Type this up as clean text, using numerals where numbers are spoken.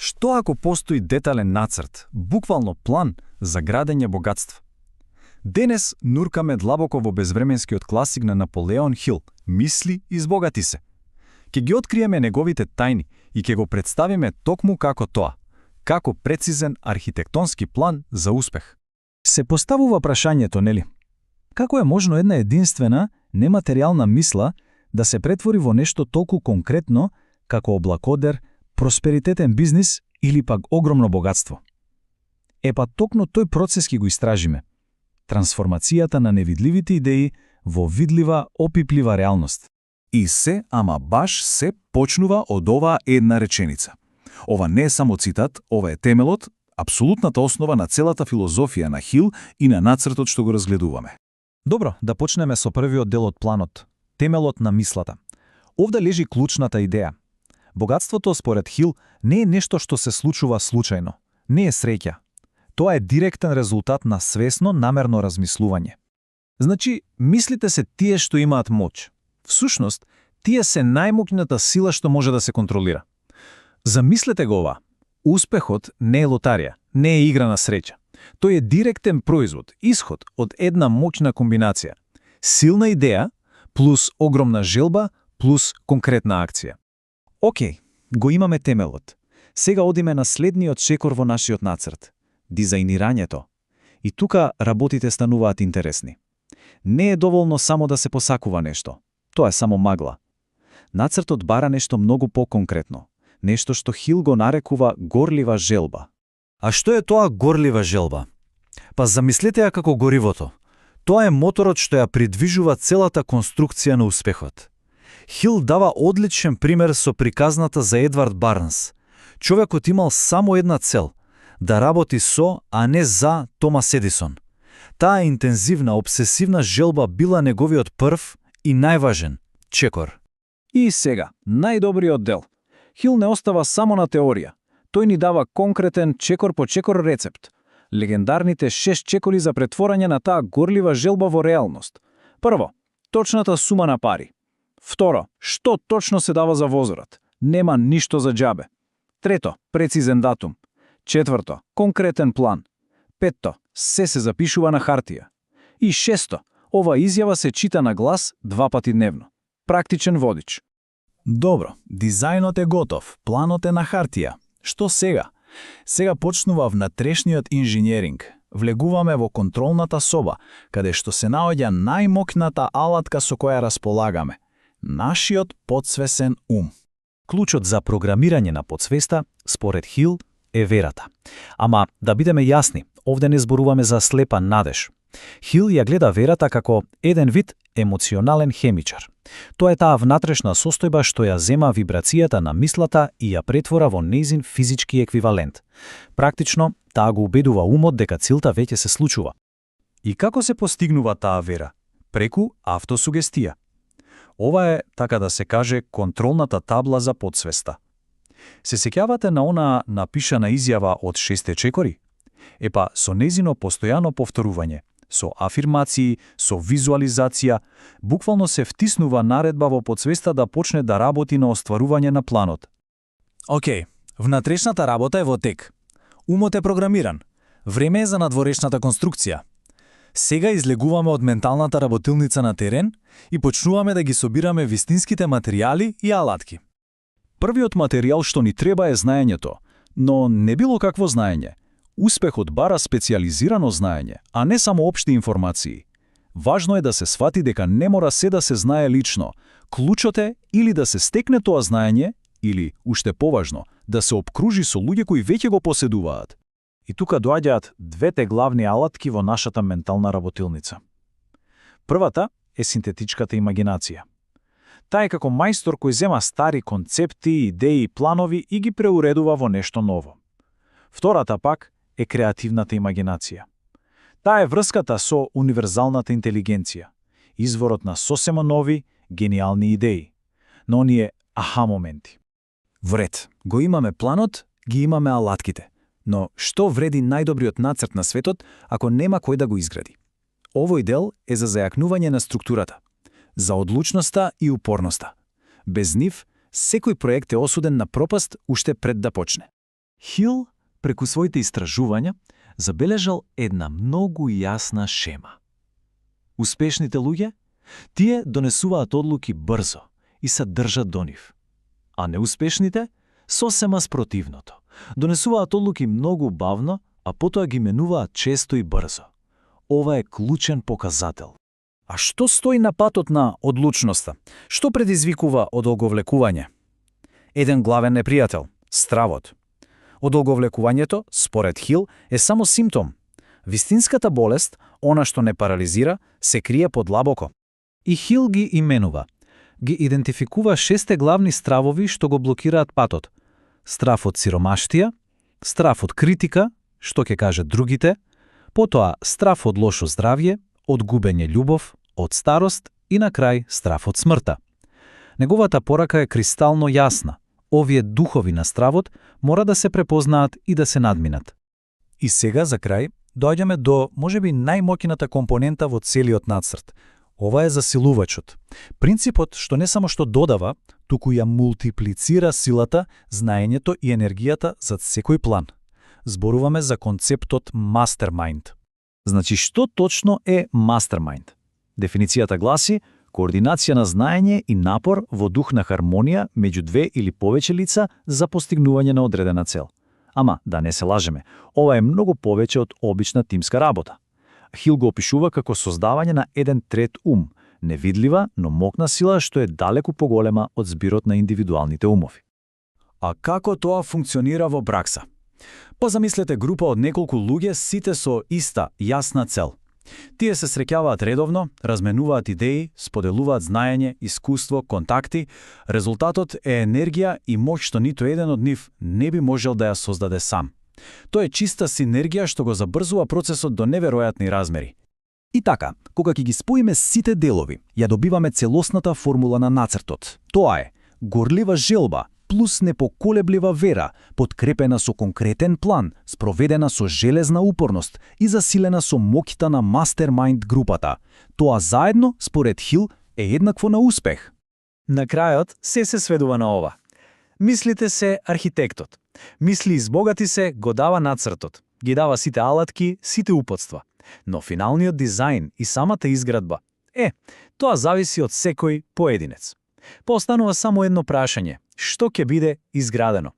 Што ако постои детален нацрт, буквално план за градење богатство? Денес нуркаме длабоко во безвременскиот класик на Наполеон Хил «Мисли и збогати се». Ке ги откриеме неговите тајни и ке го представиме токму како тоа, како прецизен архитектонски план за успех. Се поставува прашањето, нели? Како е можно една единствена, нематеријална мисла да се претвори во нешто толку конкретно како облакодер, просперитетен бизнис или пак огромно богатство? Епа токму тој процес ќе го истражиме. Трансформацијата на невидливите идеи во видлива, опиплива реалност. И се, ама баш се почнува од оваа една реченица. Ова не е само цитат, ова е темелот, апсолутната основа на целата филозофија на Хил и на нацртот што го разгледуваме. Добро, да почнеме со првиот дел од планот, темелот на мислата. Овде лежи клучната идеја. Богатството, според Хил, не е нешто што се случува случајно, не е среќа. Тоа е директен резултат на свесно, намерно размислување. Значи, мислите се тие што имаат моќ. Всушност, тие се најмоќната сила што може да се контролира. Замислете го ова. Успехот не е лотарија, не е игра на среќа. Тој е директен производ, исход од една моќна комбинација. Силна идеја плюс огромна желба плюс конкретна акција. Океј, го имаме темелот. Сега одиме на следниот чекор во нашиот нацрт. Дизајнирањето. И тука работите стануваат интересни. Не е доволно само да се посакува нешто. Тоа е само магла. Нацртот бара нешто многу по-конкретно. Нешто што Хил го нарекува горлива желба. А што е тоа горлива желба? Па замислете ја како горивото. Тоа е моторот што ја придвижува целата конструкција на успехот. Хил дава одличен пример со приказната за Едвард Барнс. Човекот имал само една цел – да работи со, а не за Томас Едисон. Таа интензивна, обсесивна желба била неговиот прв и најважен чекор. И сега, најдобриот дел. Хил не остава само на теорија. Тој ни дава конкретен чекор по чекор рецепт. Легендарните 6 чекори за претворање на таа горлива желба во реалност. Прво, точната сума на пари. Второ, што точно се дава за возорот? Нема ништо за џабе. Трето, прецизен датум. Четврто, конкретен план. Петто, се запишува на хартија. И шесто, ова изјава се чита на глас 2 пати дневно. Практичен водич. Добро, дизајнот е готов, планот е на хартија. Што сега? Сега почнува внатрешниот инженеринг. Влегуваме во контролната соба, каде што се наоѓа најмокната алатка со која располагаме. Нашиот подсвесен ум. Клучот за програмирање на подсвеста, според Хил, е верата. Ама, да бидеме јасни, овде не зборуваме за слепа надеж. Хил ја гледа верата како еден вид емоционален хемичар. Тоа е таа внатрешна состојба што ја зема вибрацијата на мислата и ја претвора во нејзин физички еквивалент. Практично, таа го убедува умот дека целта веќе се случува. И како се постигнува таа вера? Преку автосугестија. Ова е, така да се каже, контролната табла за подсвеста. Се сеќавате на она напишана изјава од 6 чекори? Епа, со незино постојано повторување, со афирмации, со визуализација, буквално се втиснува наредба во подсвеста да почне да работи на остварување на планот. Океј, внатрешната работа е во тек. Умот е програмиран. Време е за надворешната конструкција. Сега излегуваме од менталната работилница на терен и почнуваме да ги собираме вистинските материјали и алатки. Првиот материјал што ни треба е знаењето, но не било какво знаење. Успехот бара специјализирано знаење, а не само општи информации. Важно е да се свати дека не мора се да се знае лично. Клучот е или да се стекне тоа знаење, или, уште поважно, да се обкружи со луѓе кои веќе го поседуваат. И тука доаѓаат двете главни алатки во нашата ментална работилница. Првата е синтетичката имагинација. Таа е како мајстор кој зема стари концепти, идеи и планови и ги преуредува во нешто ново. Втората пак е креативната имагинација. Таа е врската со универзалната интелигенција, изворот на сосема нови, гениални идеи, но оние аха моменти. Вред, го имаме планот, ги имаме алатките. Но што вреди најдобриот нацрт на светот ако нема кој да го изгради? Овој дел е за зајакнување на структурата, за одлучноста и упорноста. Без нив, секој проект е осуден на пропаст уште пред да почне. Хил, преку своите истражувања, забележал една многу јасна шема. Успешните луѓе, тие донесуваат одлуки брзо и се држат до нив. А неуспешните, сосема спротивното. Донесуваат одлуки многу бавно, а потоа ги менуваат често и брзо. Ова е клучен показател. А што стои на патот на одлучноста? Што предизвикува одолговлекување? Еден главен непријател – стравот. Одолговлекувањето, според Хил, е само симптом. Вистинската болест, она што не парализира, се крие подлабоко. И Хил ги именува. Ги идентификува 6 главни стравови што го блокираат патот. Страв од сиромаштија, страв од критика, што ќе кажат другите, потоа страв од лошо здравје, од губење љубов, од старост и на крај страв од смртта. Неговата порака е кристално јасна. Овие духови на стравот мора да се препознаат и да се надминат. И сега, за крај, доаѓаме до, можеби, најмоќната компонента во целиот нацрт. Ова е засилувачот. Принципот што не само што додава, туку ја мултиплицира силата, знаењето и енергијата зад секој план. Зборуваме за концептот мастермајнд. Значи, што точно е мастермајнд? Дефиницијата гласи координација на знаење и напор во дух на хармонија меѓу две или повеќе лица за постигнување на одредена цел. Ама, да не се лажеме, ова е многу повеќе од обична тимска работа. Хил го опишува како создавање на еден трет ум, невидлива, но мокна сила што е далеку поголема од збирот на индивидуалните умови. А како тоа функционира во пракса? Па замислете група од неколку луѓе, сите со иста, јасна цел. Тие се среќаваат редовно, разменуваат идеи, споделуваат знаење, искуство, контакти. Резултатот е енергија и моќ што ниту еден од нив не би можел да ја создаде сам. Тоа е чиста синергија што го забрзува процесот до неверојатни размери. И така, кога ќе ги споиме сите делови, ја добиваме целосната формула на нацртот. Тоа е горлива желба плюс непоколеблива вера, подкрепена со конкретен план, спроведена со железна упорност и засилена со моќта на мастермајнд групата. Тоа заедно, според Хил, е еднакво на успех. На крајот се сведува на ова. Мислите се архитектот. Мисли избогати се го дава нацртот. Ги дава сите алатки, сите упатства. Но финалниот дизајн и самата изградба, тоа зависи од секој поединец. Поостанува само едно прашање: што ќе биде изградено?